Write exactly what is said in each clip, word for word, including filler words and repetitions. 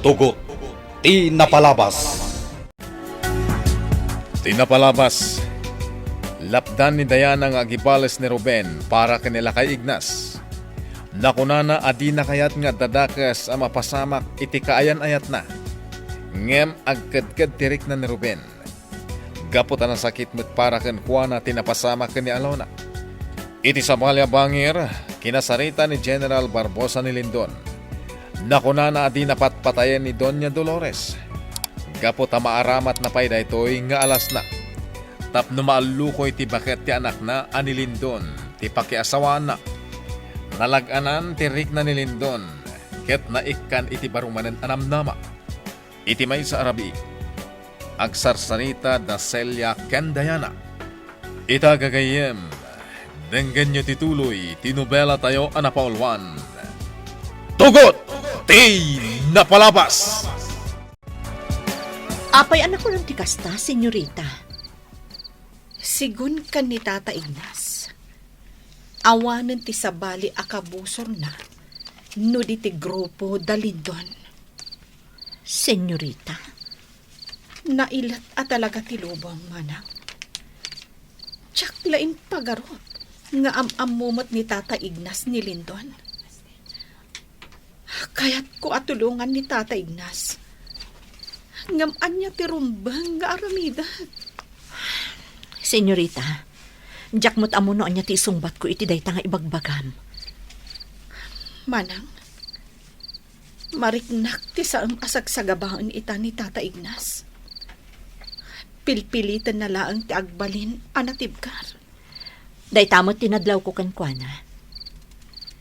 Tugot ti napalabas. Ti napalabas, lapdan ni Diana nga agibales ni Ruben para ken ni Lakay Ignas. Nakunana a dina kayat nga adda dakes a mapasamak iti kaayan-ayatna. Ngem agkedked ti rikna ni Ruben. Gapu ta nasakit met para kenkuana ti napasamak ken ni Alona. Iti sabali a bangir, kinasarita ni General Barbosa ni Lindon. Nakunana a dina patpatayen ni Doña Dolores. Gapu ta maaramatna pay daytoy nga alasna. Tapno maallukoy ti baket ti anakna a ni Lindon ti pakiasawaanna. Nalag-anan ti rikna ni Lindon ket naikkan iti baro manen a namnama. Iti maysa a rabii, agsarsarita da Celia ken Diana. Ita gagayyem, denggenyo ti tuloy ti nobelatayo a napauluan, Tugot ti Napalabas! Apay a nakunan ti kasta, senyorita? Sigun ken ni Tata Ignas, awanen ti sabali a kabusorna no di ti grupo da Lindon. Senyorita? Nailet a talaga ti lubong, manang. Diak la impagarup nga am-ammo met ni Tata Ignas ni Lindon. Kayatko a tulongan ni Tata Ignas. Ngem ania ti rumbeng nga aramidek? Senyorita, diak met ammo no ania ti isungbatko iti dayta nga ibagbagam. Manang, mariknak ti saem a sagsagabaen ita ni Tata Ignas. Pilpilitenna laeng ti agbalin a natibker. Dayta met ti nadlawko kenkuana.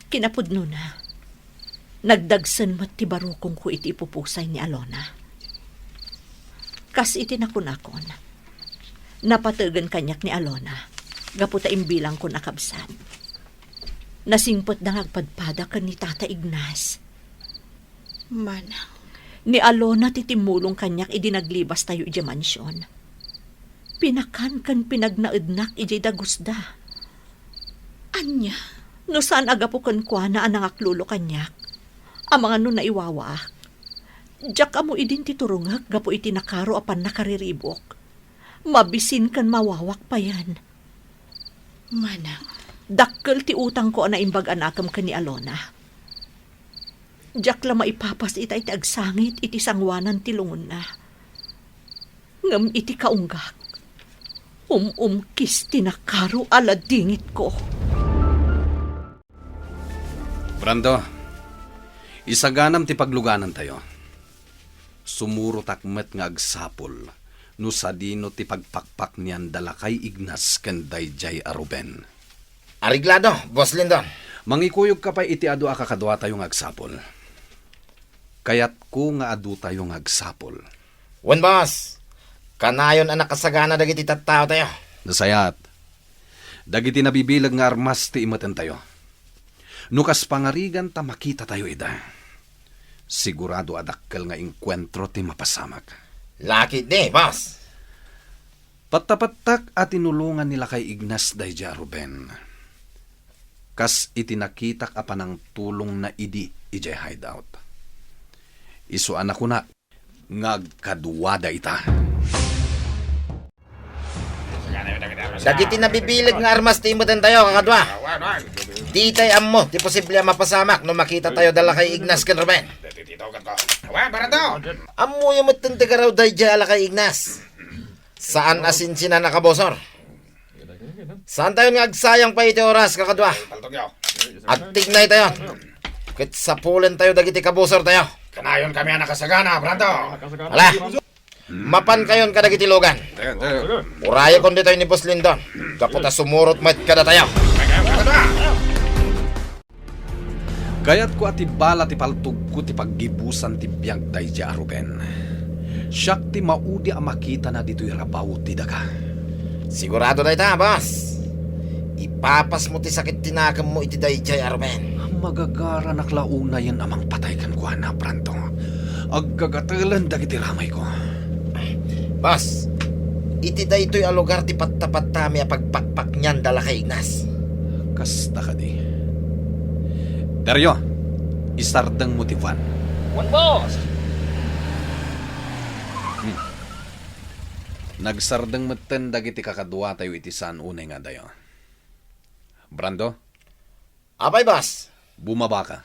Kinapudnona, nagdagsen met ti barukongko iti ipupusay ni Alona. Kas iti nakunakon, napategen kaniak ni Alona gapu ta imbilangkon a kabsat. Nasingpetda nga agpadpada ken ni Tata Ignas. Manang. Ni Alona ti timmulong kaniak idi naglibastayo idiay mansion. Pinakan ken pinagnaednak idiay dagusda. Ania? No saan a gapu kenkuana a nangaklulo kaniak, amangan no naiwawaak. Diak ammo idin ti turongek gapu iti nakaro a pannakariribuk. Mabisin ken mawawak payen. Manang. Dakkel ti utangko a naimbag a nakem ken ni Alona. Diak la maipapas ita iti agsangit iti sangoanan ti lungonna. Ngem iti kaunggak, um-umkis ti nakaro a ladingitko. Brando, isaganam ti pagluganantayo. Sumurotak met nga agsapul no sadino ti pagpakpaknian da Lakay Ignas ken daydiay a Ruben. Areglado, Boss Lindon. Mangikuyogka pay iti adu a kakaduatayo nga agsapul. Kayatko nga adutayo nga agsapul. Wen, Boss. Kanayon a nakasagana dagiti tattaotayo. Nasayaat. Dagiti nabibileg nga armas ti imetentayo. No kas pangarigan ta makitatayo ida, sigurado a dakkel nga engkuentro ti mapasamak. Lakay di, Boss. Pattapattak a tinulongan ni Lakay Ignas daydiay a Ruben, kas iti nakitak a panangtulongna idi idiay hideout. Isu a nakunak nga agkaduada ita. Dagiti nabibileg nga armas ti imetentayo, kakadua. Ditay ammo ti posible a mapasamak no makitatayo da Lakay Ignas ken Ruben. Ammoyo metten ti garaw daydiay a Lakay Ignas. Saan a sinsinan a kabusor. Saantayon nga agsayang pay iti oras, kakadua. Agtignaytayon. Ket sapulentayo dagiti kabusortayo. Kanayon kami a nakasagana, Brando. Ala, mapankayon kadagiti lugan. Urayekon ditoy ni Boss Lindon. Gapu ta sumurot met kadatayo. Kayatko a ti bala ti paltogko ti paggibusan ti biag daydiay a Ruben. Siak ti maudi a makitana ditoy rabaw ti daga. Sigurado dayta, boss. Ipapasmo ti sakit ti nakemmo iti daydiay a Ruben. Magagaranak la unayen a mangpatay kenkuana, Brando. Aggagatelen dagiti ramayko. Boss, iti daytoy a lugar ti pattapattami a pagpakpaknian da Lakay Ignas. Kasta kadi. Dario, isardengmo ti van. Wen, boss. Nagsardeng metten dagiti kakaduatayo iti saan unay nga adayo. Brando? Apay, boss? Bumabaka.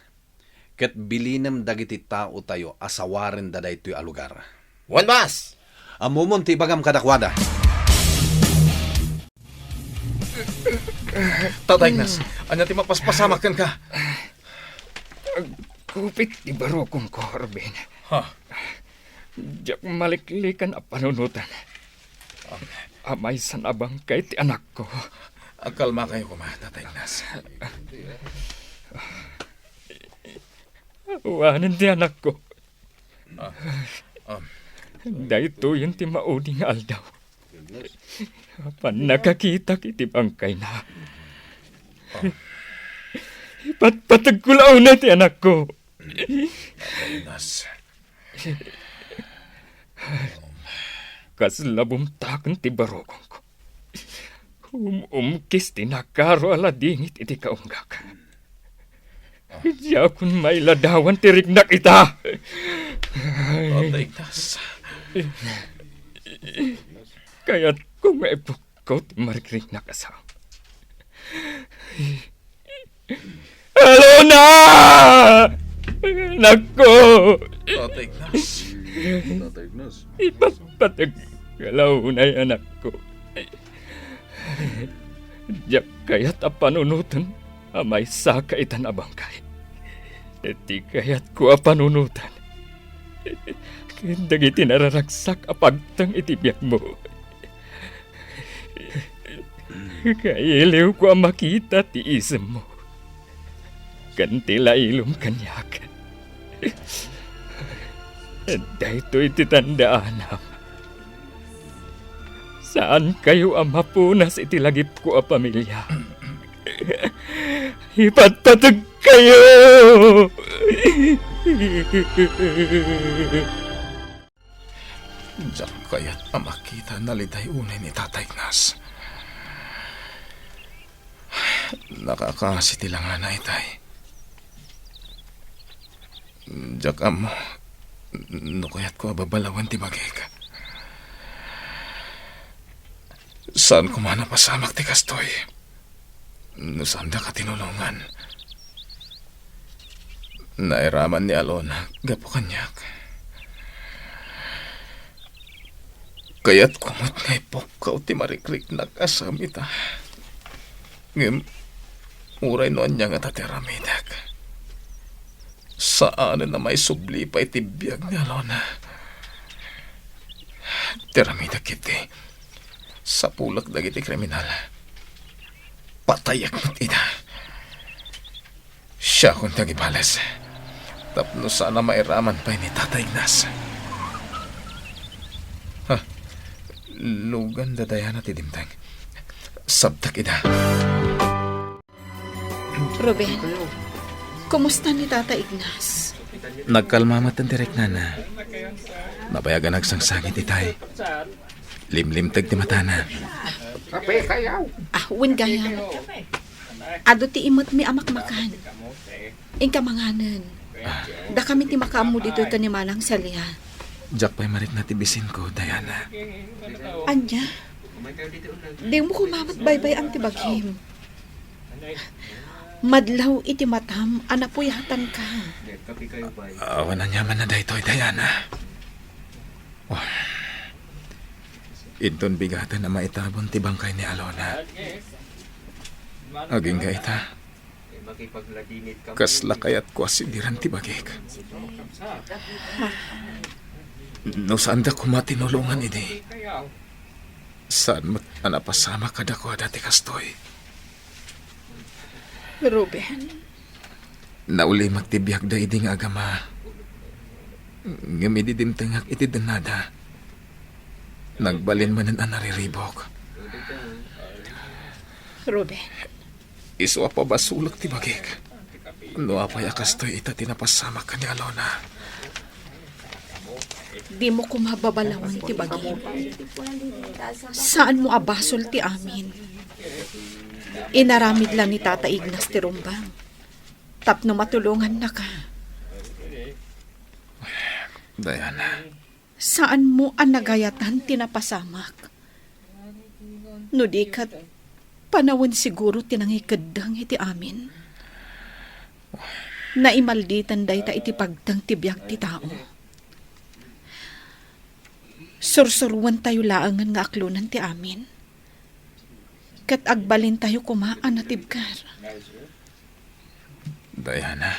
Ket bilinem dagiti taotayo a sawarenda daytoy a lugar. Wen, boss! Ammomon ti ibagam kadakuada. Tata Ignas, ania ti mapaspasamak kenka? Agkupit ti barukongko, Ruben. Ha? Diak maliklikan a panunotan. A maysan a bangkay ti anakko. Agkalmakayo koma, Tata Ignas. Awanen ti anakko. Ah, ah. Daytoyen ti maudi nga aldaw. Pannakakitak iti bangkayna. Ipatpategko la unay ti anakko. Ignas. Kasla bumtaken ti barukongko. Um-, umkis ti nakaro a ladingit iti kaunggak. Diakon mailadawan ti riknak ita. Tata Ignas. Kayatko nga ipukkaw ti marikriknak a sao. Alona! Anakko! Tata Ignas. Tata Ignas. Ipatpateg ka la unay, anakko. Diak kayat a panunoten a maysaka itan a bangkay. Ti kayatko a panunoten ket dagiti nararagsak a pagteng iti biagmo. Kailiwko a makita ti isemmo ken ti lailom kaniak. Daytoy ti tandaanam. Saankayo a mapunas iti lagipko a pamilia. Ipatpategkayo! Diak kayat a makita a naliday unay ni Tata Ignas. Nakakaasi ti langana itay. Diak ammo no kayatko a babalawen ti bagik. Saan koma a napasamak ti kastoy. No saandak a tinulongan. Nairaman ni Alona gapu kaniak. Kayatko met nga ipukkaw ti marikriknak a saom ita. Ngem uray no ania ngata ti aramidek, saanen a maisubli pay ti biag ni Alona. Ti aramidek ketdi, sapulek dagiti kriminal. Patayek met ida. Siakon ti agibales tapno saan a mairaman pay ni Tata Ignas. Ha? Lugan da Diana ti dimteng. Sabtek ida. Ruben, kumusta ni Tata Ignas? Nagkalma met ti riknana. Nabayag a nagsangsangit itay. Limlimteg ti matana. Kape kayaw? Ah, wen gayam. Adu ti imetmi a makmakan. Inka manganen. Dakami ti makaammo ditoy ken ni Manang Celia. Diak pay marikna ti bisinko, Diana. Ania? Dimo koma met baybay-am ti bagim. Madlaw iti matam a napuyatanka. Awan aniamanna daytoy, Diana. Oh. Inton bigaten a maitabon ti bangkay ni Alona. Agingga ita, kasla kayatko a sidiren ti bagik. No saanda koma tinulongan idi, saan met a napasamak kadakuada ti kastoy. Ruben. Naulimek ti biagda idi nga agama. Ngem idi dimtengak iti dennada, nagbalin manen a nariribuk. Ruben. Isu a pabasolek ti bagik. No apay a kastoy ita ti napasamak ken ni Alona. Dimo koma babalawen ti bagim. Saanmo a basol ti amin. Inaramid la ni Tata Ignas ti rumbeng tapno matulongannaka. Diana. Saanmo a nagayatan ti napasamak. No di ket, panawen siguro ti nangikeddeng iti amin. Naimalditan dayta iti pagteng ti biag ti tao. Sursuruentayo laengen nga aklonen ti amin. Ket agbalintayo koma a natibker. Diana.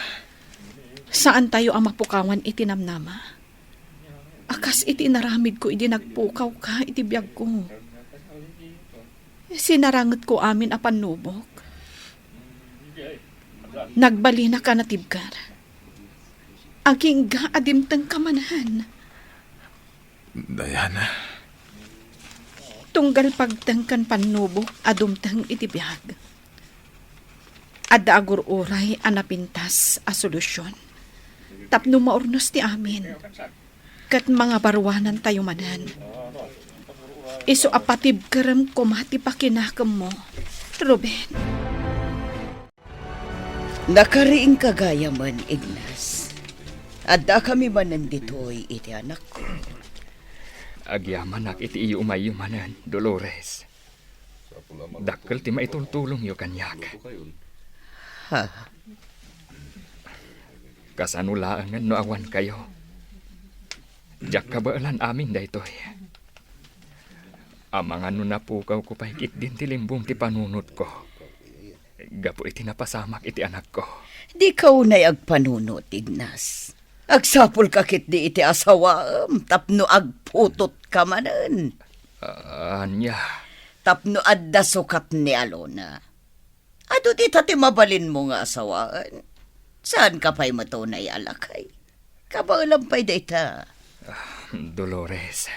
Saantayo a mapukawan iti namnama. A kas iti inaramidko idi nagpukawka iti biagko. Sinarangetko amin a pannubok. Nagbalinak a natibker. Agingga a dimtengka manen. Diana. Tunggal pagteng ken pannubok a dumteng iti biag. Adda agur-uray a napintas a solusyon. Tapno maurnos ti amin. Ket mangabaruanantayo manen. Isu a patibkerem koma ti pakinakemmo, Ruben. Nakariingka gayamen, Ignas. Addakami manen ditoy iti anakko. Agyamanak iti iyumayyo manen, Dolores. Dakkel ti maitultulongyo kaniak. Ha? Kasano laengen no awankayo? Diak kabaelan amin daytoy. Amangan no napukawko pay ketdin ti limbong ti panunotko. Gapu iti napasamak iti anakko. Dika unay agpanunot, Ignas. Agsapulka ketdi iti asawaem tapno agputotka manen. Ah, ania? Tapno adda sukat ni Alona. Adu dita ti mabalinmo nga asawaen. Saanka pay met unay a lakay. Kabaelam pay dayta. Ah, Dolores,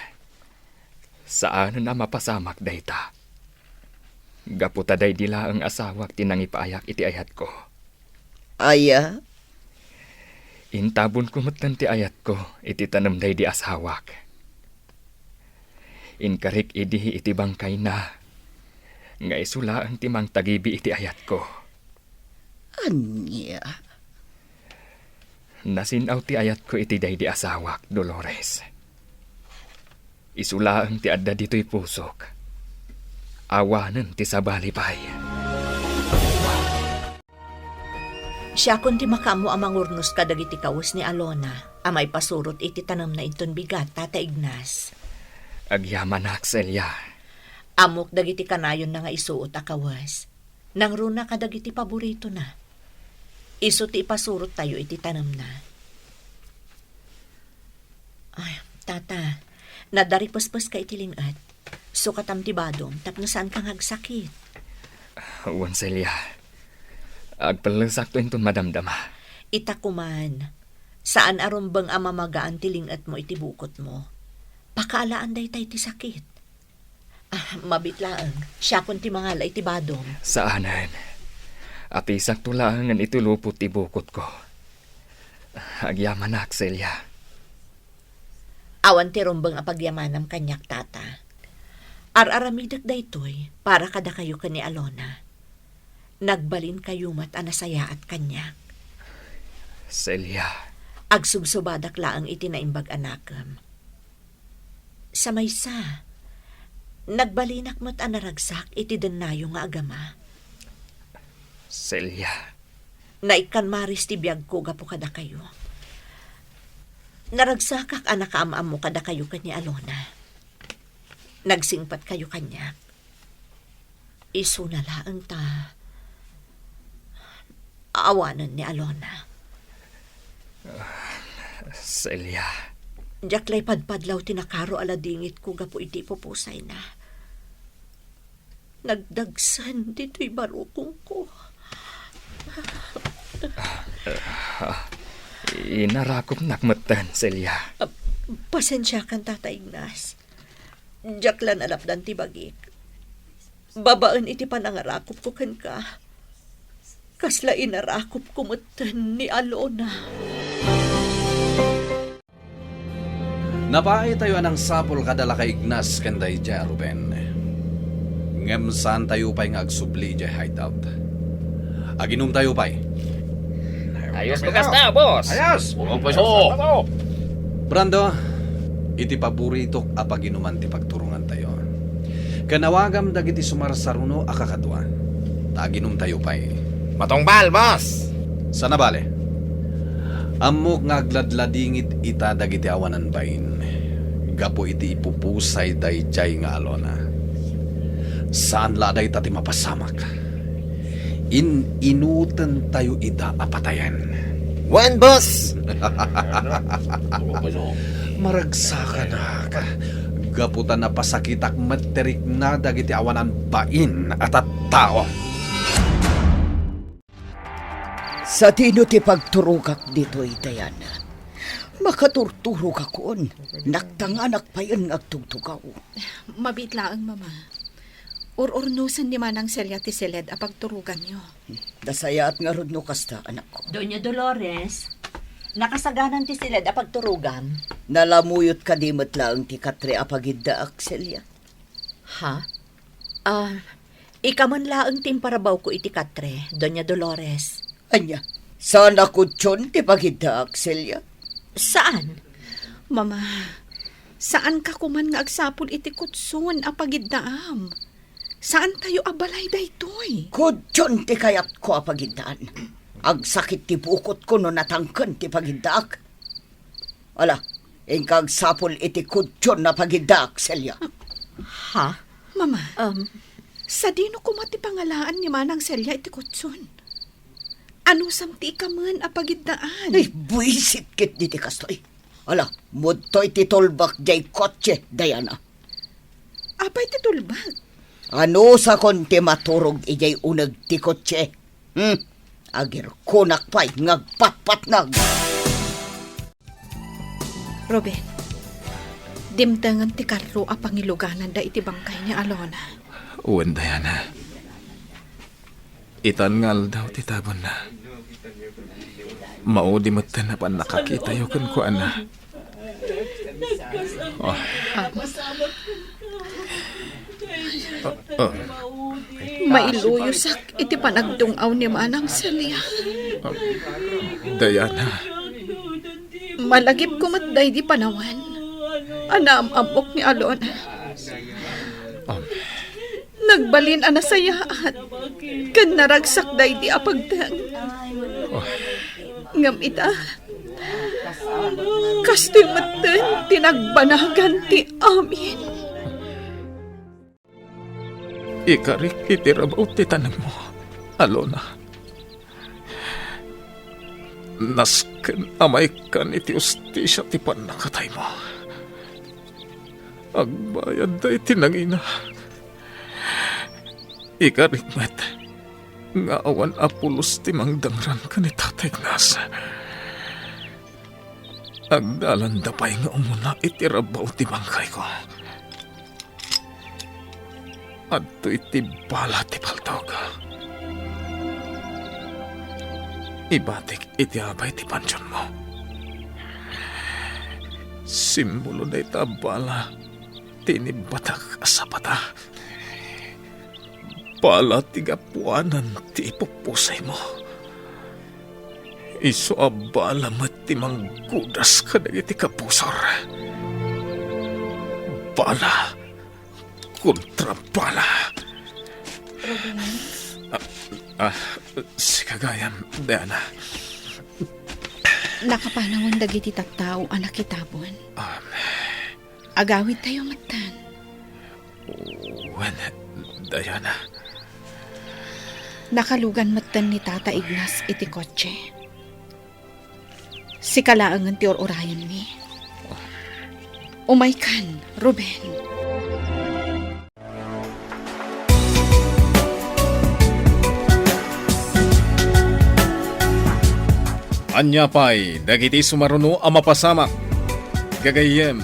saanen a mapasamak dayta. Gapu ta daydi laeng asawak ti nangipaayak iti ayatko. Aya? Intabonko metten ti ayatko iti tanem daydi asawak. Inkarik idi iti bangkayna nga isu laeng ti mangtagibi iti ayatko. Ania? Nasin-aw ti ayatko iti daydi asawak, Dolores. Isu laeng ti adda ditoy pusok. Awanen ti sabali pay. Siakon ti makaammo a mangurnos kadagiti kawes ni Alona a maipasurot iti tanemna inton bigat, Tata Ignas. Agyamanak, Celia. Ammok dagiti kanayonna nga isuot a kawes. Nangruna kadagiti paboritona. Isu ti ipasurottayo iti tanemna. Ay, Tata, nadaripespeska iti ling-et. Sukatam ti badom tapno saanka nga agsakit. Wen, Celia. Agpellesakto inton madamdama. Ita koman, saan a rumbeng a mamagaan ti ling-etmo iti bukotmo. Pakaalaan dayta iti sakit. Ah, mabiit laeng. Siakon ti mangala iti badom. Saanen. Apisakto laengen iti lupot ti bukotko. Agyamanak, Celia. Awan ti rumbeng a pagyamanam kaniak, Tata. Ar-aramidek daytoy para kadakayo ken ni Alona. Nagbalinkayo met a nasayaat kaniak. Celia. Agsubsubadak laeng iti naimbag a nakem. Sa maysa, nagbalinak met a naragsak iti dennayo nga agama. Celia. Naikkan maris ti biagko gapu kadakayo. Naragsakak a nakaam-ammo kadakayo ken ni Alona. Nagsingpetkayo kaniak. Isuna laeng ta awanen ni Alona. Celia. Diak la ipadpadlaw ti nakaro a ladingitko gapu iti ipupusayna. Nagdagsen ditoy barukongko. Inarakopnak metten, Celia. Ah, pasensiakan, Tata Ignas. Diak la nalapdan ti bagik. Babaen iti panangarakopko kenka, kasla inarakopko metten ni Alona. Napaaytayo a nangsapul kada lakay Ignas ken daydiay a Ruben. Ngem saantayo pay nga agsubli idiay hideout. Aginumtayo pay. Ayos ko kasta, boss. Ayos! Brando, iti paboritok a paginuman ti pagturongantayo. Ken awagam dagiti sumarsaruno a kakadua, ta aginumtayo pay. Matungpal, boss! Sana bale. Ammok nga agladladingit ita dagiti awanan bain gapu iti ipupusay daydiay nga alona. Saan la a dayta ti mapasamak. In-inutentayo ita a patayen. Wen, boss! Maragsakanak, gapu ta napasakitak met ti rikna dagiti awanan bain a tattao. Sadino ti pagturogak ditoy, Diana? Makaturturogakon. Naktanganak payen nga agtugtugaw. Mabiit laeng, Mama. Ur-urnosen ni Manang Celia ti siled a pagturoganyo. Nasayaat ngarud no kasta, anakko. Doña Dolores, nakasaganan ti siled a pagturogam. Nalamuyot kadi met laeng ti katre a pagiddaak, Celia? Ha? Ah, ikaman laeng ti imparabawko iti katre, Doña Dolores. Ania? Saan a kutson ti pagiddaak, Celia? Saan? Mama, saanka koman nga agsapul iti kutson a pagiddaam. Saantayo a balay daytoy. Kutson ti kayatko a pagiddaan. Agsakit ti bukotko no natangken ti pagiddaak. Ala, inka agsapul iti kutson a pagiddaak, Celia. Ha? Mama, Um, sadino koma ti pangalaan ni Manang Celia iti kutson? Anusam ti ikamen a pagiddaan? Ay, buisit ket diti kastoy. Ala, mudtoy ti tulbak jay kotse, Diana. Apay ti tulbak? Anusakon ti maturog idiay uneg ti kotse? Hmm? Agirkonak pay nga agpatpatnag. Ruben, dimtengen ti karro a pangilugananda iti bangkay ni Alona. Wen, Diana. Itan nga aldaw ti tabonna. Maudi metten a pannakakitayo kenkuana. Oh. Ah. Oh, oh. Mailuyosak iti panagdung-aw ni Manang Celia. Oh. Diana. Malagipko met daydi panawen a naam-ammok ni Alona. Oh. Nagbalin a nasayaat ken naragsak daydi a pagteng. Oh. Ngem ita, kastoy metten ti nagbanagan ti amin. Ikarik iti rabaw ti tanemmo, Alona. Nasken a maikkan iti hustisia ti pannakataymo. Agbayadda iti nangina. Ikarik met nga awan a pulos ti mangdangran ken ni Tata Ignas. Agdalanda pay nga umuna iti rabaw ti bangkayko. Adtoy ti bala ti paltog. Ibatik iti abay ti pansionmo. Simbolo dayta a bala ti inibbatak a sapata. Bala ti gapuanan ti ipupusaymo. Isu a bala met ti manggudas kadagiti kapusor. Bala kontra bala. Ruben? Ah, ah, sika gayam, Diana. Nakapanawan dagiti tattao a nakitabon. Um, Agawidtayo metten. Wen, Diana. Nakalugan metten ni Tata Ignas iti kotse. Sika laengen ti ur-urayenmi. Umaykan, Ruben. Ania pay dagiti sumaruno a mapasamak? Gagayyem,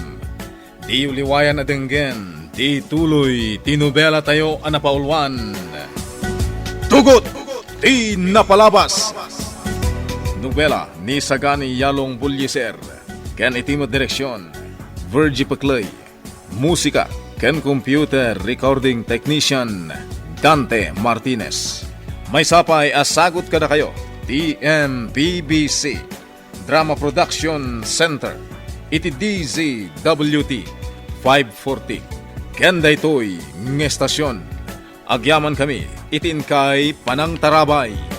diyo liwayan a denggen ti tuloy ti nobelatayo a napauluan, Tugot ti Napalabas. Nobela ni Sagani Yalong Bullieser ken iti met direksion, Virgie Peclay. Musika ken computer recording technician, Dante Martinez. Maysa pay a sagut kadakayo ti M P B C Drama Production Center iti D Z W T five forty, ken daytoy nga estasion. Agyamankami iti inkay panangtarabay.